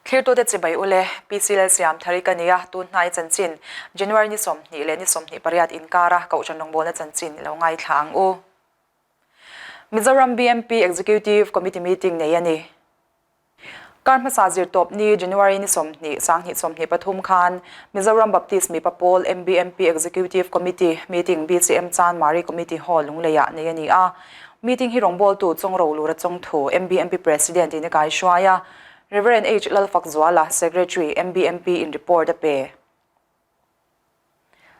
Thlirtute chibai ule, PC Lalsiamthari ka nia, tun hnai chanchin, January ni 20 leh ni 28 inkara Kohhran rawngbawlna chanchin i lo ngaithla ang u. Mizoram BMP Executive Committee meeting nei a ni. Kar hmasa zirtawp ni January ni 20, 2023 khan Mizoram Baptist Mipa Pawl, MBMP, Executive Committee meeting BCM Chanmari Committee Hall Lungleiah nei a ni a. Meeting hi rawngbawltu Chawngro Lura Chawngthu, MBMP President in a kaihruai a, Rev. H. Lalfakzuala, Secretary, MBMP in report a pe.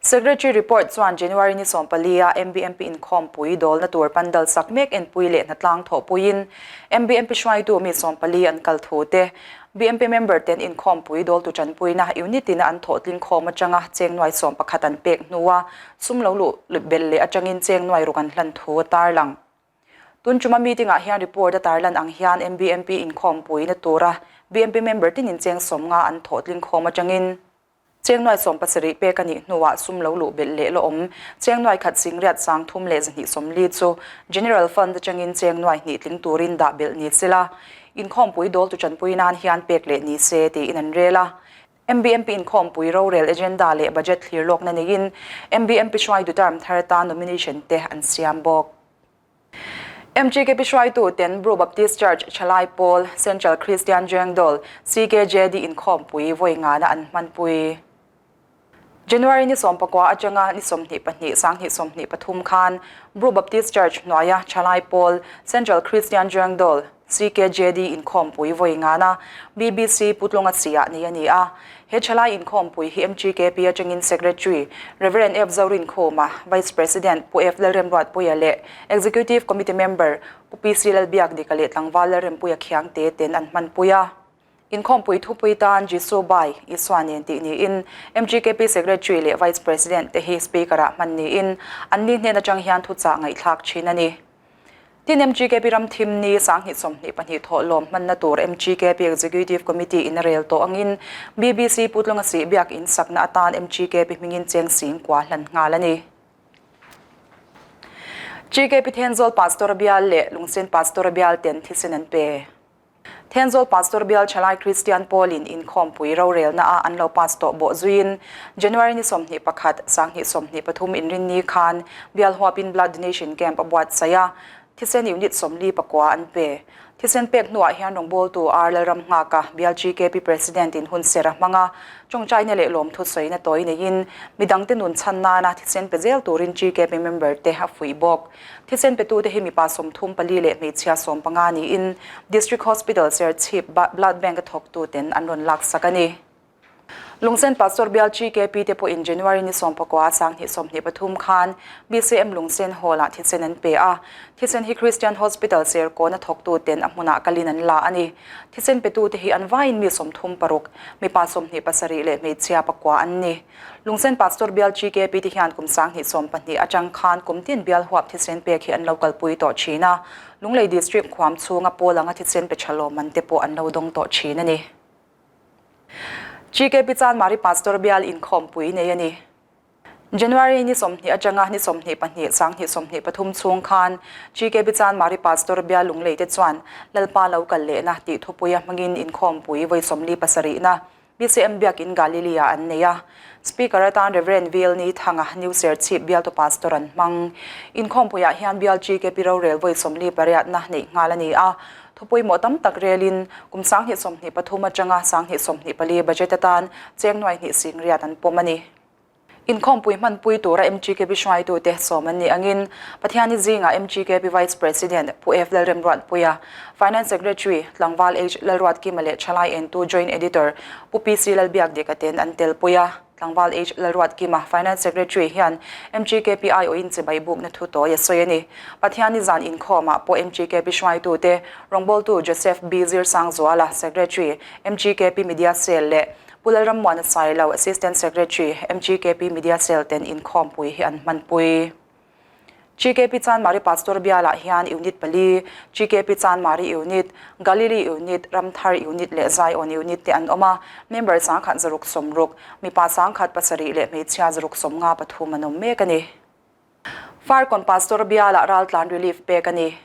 Secretary report chuan January ni 14 a MBMP inkhawmpui dawlna tur pandal sak mek enpui leh hnatlang thawhpuiin MBMP hruaitu mi 14 an kal thu te, BMP member ten inkhawmpui dawltu tanpuina unit ina an thawh tling khawm atanga cheng nuai 11 an pek hnua sum lo luh belh leh atangin cheng nuai ruk an hlan thu a tarlang. Tun tuma meeting ah hian report a tarlan ang hian MBMP inkhawmpuina tura BMP member tinin cheng 50 an thawh tling khawm atangin Cheng nuai 17 pek a nih hnuah sum lo luh belh leh lawm. Cheng nuai khat singriat 30 leh 240 chu General Fund atangin cheng nuai hnih tling turin dah belh ni sela, inkhawmpui dawltu tanpui nan hian pek leh ni se tiin an rel a. MBMP inkhawmpui rorel agenda leh budget thlir lawkna neiin MBMP hruaitu term thar atan nomination te an siam bawk. MGKP hruaitu ten Bru Baptist Church Thalai Pawl, Central Christian Jengdol, CKJD inkhawmpui vawi ngana an hmanpui. January ni 19 atanga ni 22 2023 khan Bru Baptist Church hnuaia Thalai Pawl, Central Christian Jengdol, CKJD inkhawmpui vawi ngana BBC Putlunga chiah nei a ni a. He thalai inkhawmpui hi MGKP atangin Secretary Rev. F. Zorinkhuma, Vice President Pu F. Lalremruatpuia leh Executive Committee Member Pu PC Lalbiakdika leh Tlangval Lalrempuia Khiangte ten an hmanpui a. Inkhawmpui thupui tan Jisu Bai, Isua nen tih niin MGKP Secretary leh Vice President te hi Speaker-ah hman niin anni hnen atang hian thuchah ngaihthlak thin a ni. Tin MGKP ram thim ni 2022 thawh lawm hmanna tur MGKP Executive Committee in a rel tawh angin BBC Putlunga sih biak in sakna atan MGKP hmingin cheng sing kua hlan nghal a ni. GKP Thenzawl Pastor bial leh Lungsen Pastor bial ten thisen an pe. Thenzawl Pastor bial Thalai Kristian Pawlin inkhawmpui rorelna a an lo pass tawh bawh zuiin January ni 21, 2023 inrinni khan bial huapin blood donation camp a buatsaih a, thisen unit 49 an pe. Thisen pek hnuah hian rawngbawltu R Lalram Nghaka bial GKP President in hun ser a hmang a, tawngtaina leh lawmthu sawina tawi neiin midangte nun chhan nana thisen pe zel turin GKP member te a fuih bawk. Thisen petute hi mipa 34 leh hmeichhia 15 niin District Hospital Serchhip Blood Bank a thawktuten an rawn laksak a ni. Lungsen Pastor bial GKP te pawhin January ni 19 2023 khan BCM Lungsen Hall-ah thisen an pe a. Thisen hi Christian Hospital Serkawn a thawktuten a hmunah kalin an la a ni. Thisen petute hi an vaiin mi 36, mipa 27 leh hmeichhia pakua an ni. Lungsen Pastor bial GKP te hian kum 2012 atang khan kum tin bial huap thisen pek hi an lo kalpui tawh thin a, Lunglei District khuam chhunga pawl anga thisen pe tha lawmman te pawh an lo dawng tawh thin a ni. GKP Chanmari Pastor bial inkhawmpui nei a ni. January ni 20 atanga ni 22 2023 chhung khan GKP Chanmari Pastor bial Lunglei te chuan Lalpa lo kal lehna tih thupuia hmangin inkhawmpui vawi 47 na BCM Biakin Galilea an nei a, Speaker atan Rev. VL Nithanga, New Serchhip bialtu Pastor an hmang. Inkhawmpuiah hian bial GKP rorel vawi 48 na neih nghal a ni a, thupawimawh tam tak relin kum 2023 atanga 2024 budget atan cheng nuai hnih sing riat an pawm a ni. Inkhawmpui hmanpui tura MGKP hruaitute sawm an nih angin Pathiani zingah MGKP Vice President Pu F Lalremruatpuia, Finance Secretary Tlangval H Lalruatkima leh Thalai Entu Joint Editor Pu PC Lalbiakdika ten an telpui a. Tlangval H Lalruatkima, Finance Secretary hian MGKP aiawhin chibai bukna thu tawi a sawi a ni. Pathiani zan inkhawmah pawh MGKP hruaitute rawngbawltu Joseph B Zirsangzuala, Secretary, MGKP Media Cell leh Pu Lalrammuana Sailo, Assistant Secretary, MGKP Media Cell ten inkhawmpui hi an hmanpui. GKP Chanmari Pastor bialah hian Unit pali, GKP Chanmari Unit, Galilee Unit, Ramthar Unit leh Zion Unit te an awm a, member 160, mipa 107 leh hmeichhia 153 an awm mek a ni. Farkawn Pastor bialah raltlan relief pek a ni.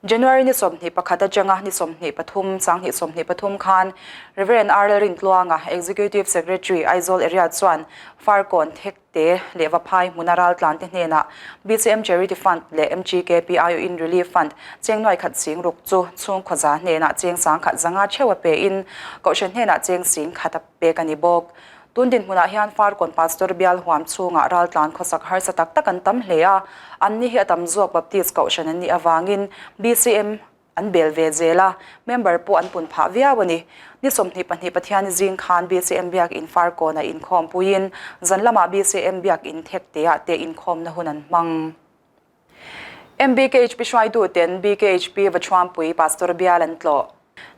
January ni 21 atanga ni 23, 2023 khan Rev. R Lalrintluanga, Executive Secretary, Aizawl Area chuan Farkawn Thekte leh Vaphai hmuna raltlan te hnenah BCM Charity Fund leh MGKP aiawhin Relief Fund cheng nuai khat sing ruk chu chhungkhaw za hnenah cheng sangkhat zanga theuh a pein Kohhran hnenah cheng sing khat a pek a ni bawk. Tun dinhmunah hian Farkawn Pastor bial huam chhungah raltlan khawsak harsa tak tak an tam hle a, anni hi a tam zawk Baptist Kohhran an nih avangin BCM an bel ve zel a, member pawh an pun phah viau a ni. Ni 22 Pathiani zing khan BCM Biakin Farkawnah inkhawm puiin zan lamah BCM Biakin Thekteah te inkhawmna hun an hmang. MBKHP hruaituten BKHP Vachuampui Pastor bial an tlawh.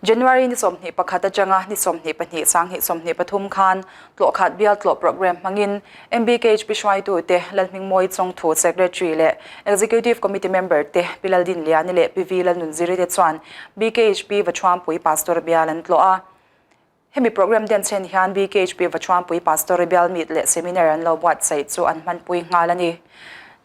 January ni 21 atanga ni 22 2023 khan tlawhkhat bial tlawh programme hmangin MBKHP hruaitute Lalhmingmawi Chawngthu Secretary leh Executive Committee member te Pi Laldinliani leh Pi V Lalnunziri te chuan BKHP Vachuampui Pastor bial an tlawh a. Hemi programme den chen hian BKHP Vachuanpui Pastor bial meet leh seminar an lo buatsaih chu an hmanpui nghal a ni.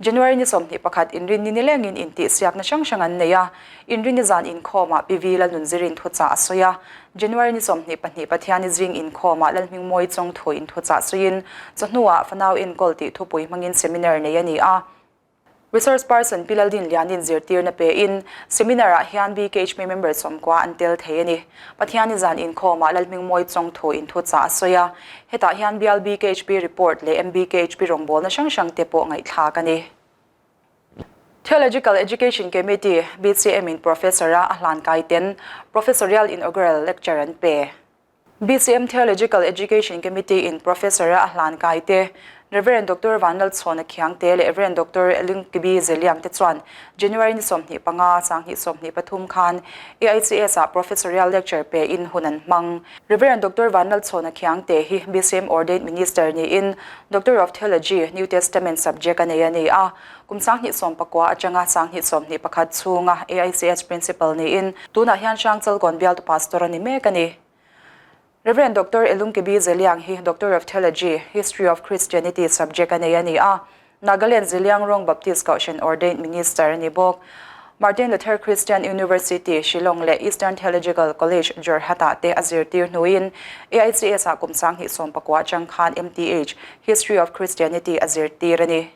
January ni 21 inrinni nilengin intihsiakna hrang hrang an nei a, inrinni zan inkhawmah Pi V Lalnunzirin thuchah a sawi a, January ni 22 Pathiani zing inkhawmah Lalhmingmawi Chawngthu in thuchah sawiin chawhnuah Fanau enkawl tih thupui hmangin seminar nei a ni a. Resource person Pi Laldin Lianin zirtirna pein seminar ah hian BKHP member sawmkua an tel thei a ni. Pathiani zan inkhawmah Lalhmingmawi Chawngthu in thuchah a sawi a, hetah hian bial BKHP report leh MBKHP rawngbawlna hrang hrang te pawh ngaihthlak a ni. Theological Education Committee, BCM, in Professor a a hlan kai ten Professorial Inaugural Lecture an pe. BCM Theological Education Committee in Professor a hlan kai te, Rev. Doctor Vanlalchhawna Khiangte leh Rev. Doctor Lingkibi Zeliang te chuan January ni 25, 2023 khan AICS ah Professorial Lecture pe in hun an hmang. Rev. Doctor Vanlalchhawna Khiangte hi BCM Ordained Minister niin Doctor of Theology, New Testament subject a nei a ni a. Kum 2019 atanga 2021 chhunga AICS Principal niin tunah hian Hrangchalkawn bialtu Pastor a ni mek a ni. Rev. Doctor Elungkibi Zeliang hi Doctor of Theology, History of Christianity subject a nei a ni a. Nagaland Zeliangrong Baptist Kohhran Ordained Minister a ni bawk. Martin Luther Christian University, Shillong leh Eastern Theological College, Jorhat-ah te a zirtir hnuin AICS-ah kum 2019 atang khan MTH, History of Christianity a zirtir a ni.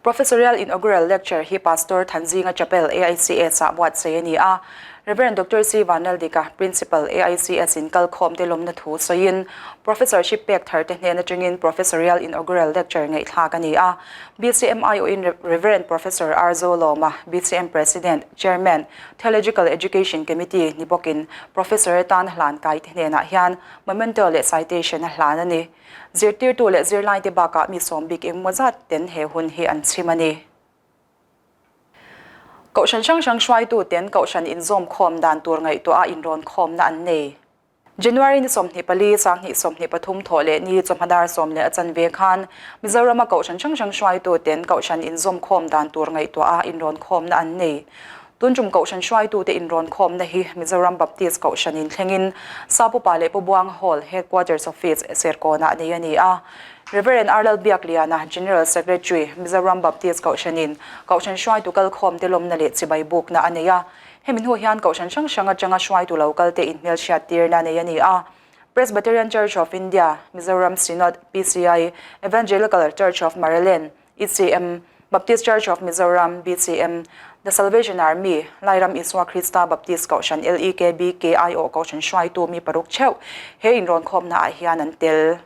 Professorial Inaugural Lecture hi Pastor Thanzinga Chapel, AICS ah buatsaih a ni a. Rev. Doctor C. Vanlaldika, Principal, AICS in kalkhawm te lawmna thu sawiin Professorship pek thar te hnen atangin Professorial Inaugural Lecture ngaihthlak a ni a. BCMIO in Rev. Professor R. Zolawma, BCM President, Chairman, Theological Education Committee ni bawkin Professor atan hlan kai te hnenah hian Memento leh Citation a hlan a ni. Zirtirtu leh zirlaite bakah mi sawm bik engmaw zat ten he hun hi an chhim a ni. Kohhran hrang hrang hruaitu ten kohhran inzawmkhawm dan tur ngaihtuah a inrawn khawmna an nei. January ni 24, 2023 thawh leh ni chawhma dar sawm leh a chanve khan Mizorama kohhran hrang hrang hruaitu ten kohhran inzawmkhawm dan tur ngaihtuah a inrawn khawmna an nei. Tun tum Kohhran hruaitute inrawn khawmna hi Mizoram Baptist Kohhran in thlengin Sapupa leh Pubuang Hall, Headquarters Office, Serkawnah nei a ni a. Rev. R. Lalbiakliana, General Secretary, Mizoram Baptist Kohhranin Kohhran hruaitu kalkhawmte lawmna leh chibai bukna a nei a. Hemi hnu hian Kohhran hrang hrang atanga hruaitu lo kalte inhmelhriattirna nei a ni a. Presbyterian Church of India, Mizoram Synod, PCI, Evangelical Church of Maryland, ECM, Baptist Church of Mizoram, BCM, The Salvation Army, Lairam Isua Krista Baptist Kohhran, LEKB, KIO Kohhran hruaitu mi paruk theuh he inrawnkhawmna ah hian an tel.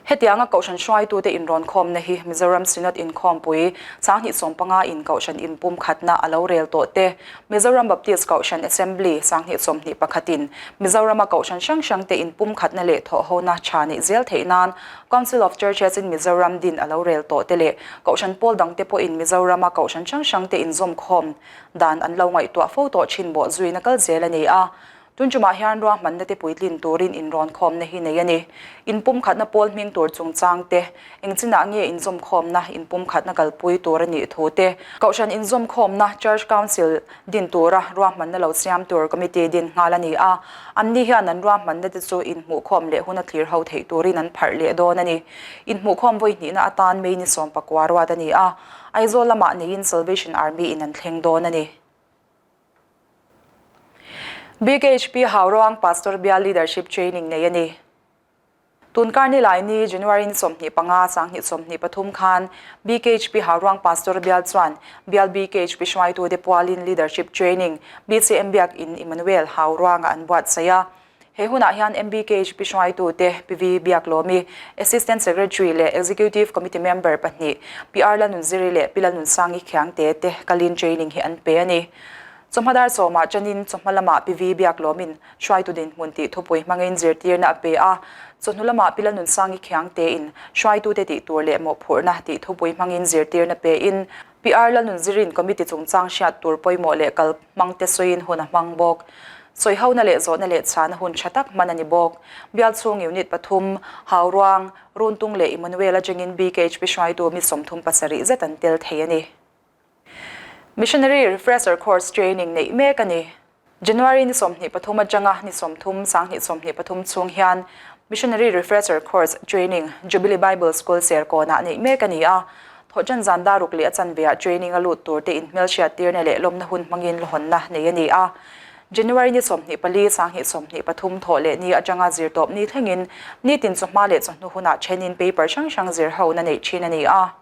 Hetianga Kohhran hruaitute inrawnkhawmna hi Mizoram Synod Inkhawmpui 2015 in Kohhran inpumkhatna a lo rel tawh te, Mizoram Baptist Kohhran Assembly 2021 in Mizorama Kohhran hrang hrangte inpumkhatna leh thawhhona tha neih zel theih nan Council of Churches in Mizoram din a lo rel tawh te leh Kohhran pawl dangte pawhin Mizorama Kohhran hrang hrangte inzawmkhawm dan an lo ngaihtuah fo tawh thin bawh zuina kal zel a ni a. Tun tumah hian ruahmanna te puitlin turin inrawnkhawmna hi nei a ni. Inpumkhatna pawl hming tur chungchang te, eng chinah nge inzawmkhawmna inpumkhatna kalpui tur a nih thu te, Kohhran inzawmkhawmna Church Council din tura ruahmanna lo siam tur committee din nghal a ni a, anni hian an ruahmanna te chu inhmuhkhawm leh huna thlir ho theih turin an pharh leh dawn a ni. Inhmuhkhawm vawi hnihna atan May ni 19 ruat a ni a, Aizawl lamah neiin Salvation Army in an thleng dawn a ni. BKHP Hauruang Pastor Bial Leadership Training nei a ni. Tun kar ni lai ni January ni 25 2023 khan BKHP Hauruang Pastor Bial chuan Bial BKHP hruaitute pualin Leadership Training BCM Biakin Emmanuel Hauruanga an buatsaih a. He hunah hian MBKHP hruaitute Pi Vi Biaklawmi, Assistant Secretary leh Executive Committee Member pahnih Pi Arla Nunziri leh Pi Lalnunsangi Khiangte te kalin training hi an pe a ni. Chawhma dar sawmah chanin chawhma lamah Pi Vi Biaklawmin hruaitu dinhmun tih thupui hmangin zirtirna a pe a, chawhnu lamah Pi Lalnunsangi Khiangtein hruaitute tih tur leh mawhphurhna tih thupui hmangin zirtirna pein Pi Arla Nunzirin committee chungchang hriat tur pawimawh leh kal hmangte sawiin hun a hmang bawk. Sawihona leh zawhna leh chhana hun tha tak hman a ni bawk. Bial chhung unit pathum, Hauruang, Runtung leh Emmanuel atangin BKHP hruaitu mi 37 zet an tel thei a ni. Missionary Refresher Course Training neih mek a ni. January ni 23 atanga ni 30 2023 chhung hian Missionary Refresher Course Training Jubilee Bible School Serkawnah neih mek a ni a. Thawhṭan zan daruk leh a chanveah training a lut turte inhmelhriat tirna leh lawmna hun hmangin lahawnna nei a ni a. January ni 24 2023 thawh leh ni atanga zirtawp ni thlengin nitin chawhma leh chawhnu hunah thenin paper hrang hrang zir hona neih thin a ni a.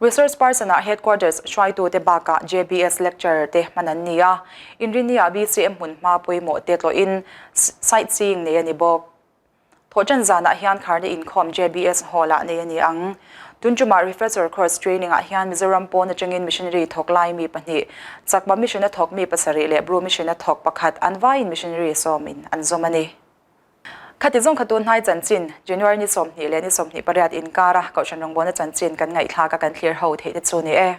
Resource person-ah Headquarters hruaitute bakah JBS lecturer te hman an ni a, Inrinni-ah BCM hmunhma pawimawh te tlawhin sightseeing nei a ni bawk. Thawhṭan zanah hian kharna inkhawm JBS Hall-ah nei a ni ang. Tun ṭumah Refresher Course Training-ah hian Mizoram pawn aṭangin missionary thawk lai mi pahnih, Chakma Mission-a thawk mi pasarih leh Bru Mission-a thawk pakhat an vaiin missionary sawmin an zawm a ni. Khati zawng kha tun hnai chanchin, January ni 20 leh ni 28 inkara Kohhran rawngbawlna chanchin kan ngaihthlak a kan thlir ho theih te chu ni e.